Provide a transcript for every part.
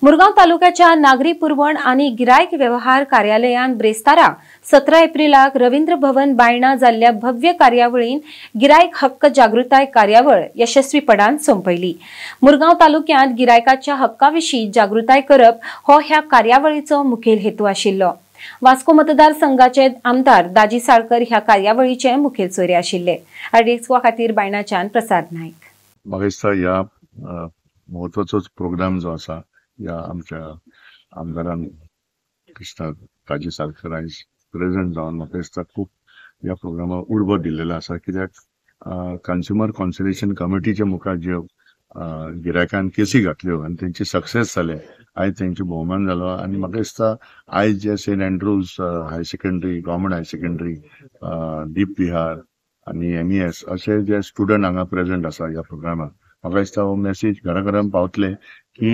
मुरगांव तालुक्याच्या नागरी पुरवण आनी गिरायक व्यवहार कार्यालयान ब्रेस्तारा 17 एप्रिलाक रवींद्र भवन बायणा जाल्ल्या भव्य कार्यावळीन गिरायक हक्क जागृताय कार्यावळ यशस्वीपणान सोंपयली. मुरगांव तालुक्यांत गिरायकाच्या हक्काविशीं जागृताय करप हो ह्या कार्यावळीचो मुखेल हेतू आशिल्लो. वास्को मतदारसंघाचे आमदार दाजी साळकर ह्या कार्यावळीचे मुखेल सोयरे आशिल्ले. आरडीएक्स खातीर बायणाच्यान प्रसाद नायक. म्हाका दिसता ह्या म्हत्वाचोच प्रोग्राम जो आसा ह्या आमच्या आमदारान कृष्णा दाजी साळकर आयज प्रेझेंट जावन म्हाका दिसता खूब ह्या प्रोग्रामाक उर्बा दिल्लेलो आसा. कित्याक कंज्युमर कॉन्सिलेशन कमिटीच्या मुखार ज्यो गिरायकान केसी घातल्यो आनी तेंची सक्सेस जाले, आयज तेंचे भोवमान जालो. आनी म्हाका दिसता आयज जे Saint Andrews high secondary, government high secondary, Deep Vihar आनी MES अशे जे स्टुडंट हांगा प्रेझेंट आसा ह्या प्रोग्रामाक, म्हाका दिसता हो मेसेज घरा घरान पावतले की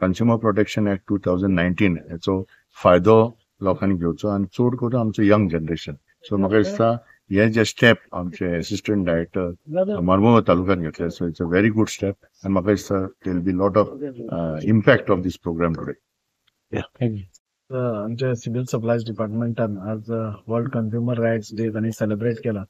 कंज्युमर प्रोटेक्शन एक्ट 2019 हेचो फायदो लोकांनी घेवचो आनी चड करून आमचो यंग जनरेशन. सो म्हाका दिसता हे जे स्टेप आमचे एसिस्टंट डायरेक्टर मारमोगांव तालुक्यान घेतले, so it's a very good step आनी म्हाका दिसता there will be lot of impact of this program today. आमच्या सिव्हिल सप्लायज डिपार्टमेंटान आज वर्ल्ड कंज्युमर रायट्स डे तांणी सेलिब्रेट केला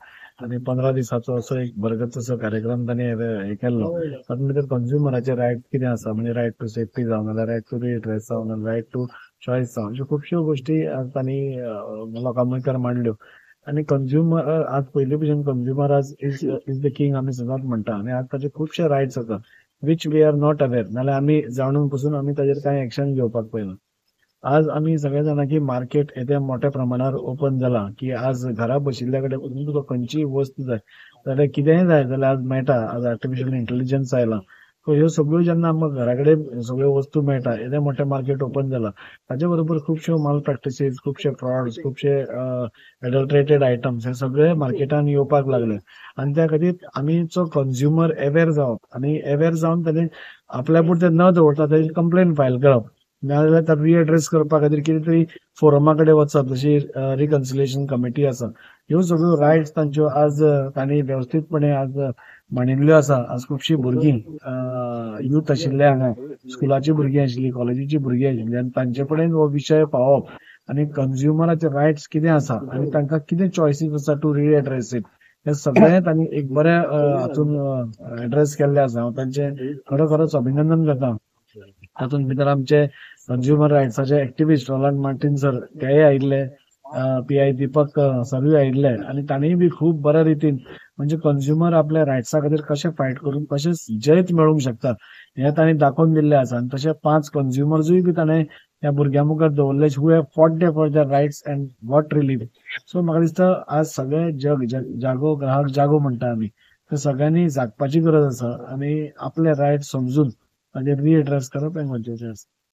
आनी 15 दिसाचो असो एक भरगच्च असो कार्यक्रम तांणी हे केल्लो. तातूंत भितर कंज्युमराचे रायट कितें आसा, म्हणजे रायट टू सेफ्टी जावं, नाल्यार रायट टू रिड्रेस जावं, नाल्यार रायट टू चॉयस जावं, अश्यो खुबश्यो गोश्टी आज तांणी लोकां मुखार मांडल्यो. आनी कंज्युमर आज पयलीं भशेन कंज्युमर आज is the king आमी सदांच म्हणटा आनी आज ताचे खुबशे रायट्स आसा which we are not aware, नाल्यार आमी जाणून पसून आमी ताजेर कांय एक्शन घेवपाक पळयना. आज आमी सगळे जाणा की मार्केट येद्या मोठ्या प्रमाणार ओपन जाला की आज घरा बशिल्ल्या कडेन वचून तुका खंयचीय वस्त जाय जाल्यार कितेंय जाय जाल्यार आज मेळटा. आज आर्टिफिशियल इंटेलिजन्स आयला, सो ह्यो सगळ्यो जेन्ना आमकां घरा कडेन सगळ्यो वस्तू मेळटा, येदें मोठें मार्केट ओपन जाला, ताजे बरोबर खुबश्यो माल प्रॅक्टिसीस, खुबशे फ्रॉड्स, खुबशे एडल्ट्रेटेड आयटम्स हे सगळे मार्केटान येवपाक लागले. आनी त्या खातीर आमीचो कंज्युमर अवेर जावप आनी अवेर जावन ताणें आपल्या पुरतें न दवरता ताजी कंप्लेन फायल करप, नाजाल्यार ताका रिएड्रेस करपा खातीर कितें तरी फोरमा कडेन वचप, जशी रिकन्सिलेशन कमिटी आसा. ह्यो सगळ्यो रायट्स तांच्यो आज तांणी वेवस्थीतपणे आज मांडिल्ल्यो आसा. आज खुबशीं भुरगीं यूथ आशिल्ले हांगा, स्कुलाची भुरगीं आशिल्लीं, कॉलेजीची भुरगीं आशिल्लीं आनी तांचे कडेन हो विशय पावप आनी कंज्युमराचे रायट्स कितें आसा आनी तांकां कितें चॉयसीस आसा टू रिएड्रेस it, हे सगळें तांणी एक बऱ्या हातून एड्रेस केल्लें आसा. हांव तांचें खरोखरच अभिनंदन करता. तातूंत भितर आमचे कंज्युमर रायट्साचे एक्टिविस्ट रोलांड मार्टीन सर तेय आयिल्ले, PI Deepak सरूय आयिल्ले आनी तांणीय बी खूब बऱ्या रितीन म्हणजे कंज्युमर आपल्या रायट्सा खातीर कशें फायट करून कशें जैत मेळोवंक शकता हें तांणी दाखोवन दिल्लें आसा. आनी तशें 5 कंज्युमर्सूय बी ताणें ह्या भुरग्यां मुखार दवरले who have fought for their rights and got relief. So म्हाका दिसता आज सगळें जग जागो ग्राहक जागो म्हणटा आमी, ते सगळ्यांनी जागपाची गरज आसा आनी आपले रायट्स समजून ताजेर रिएड्रेस करप हें गरजेचें आसा.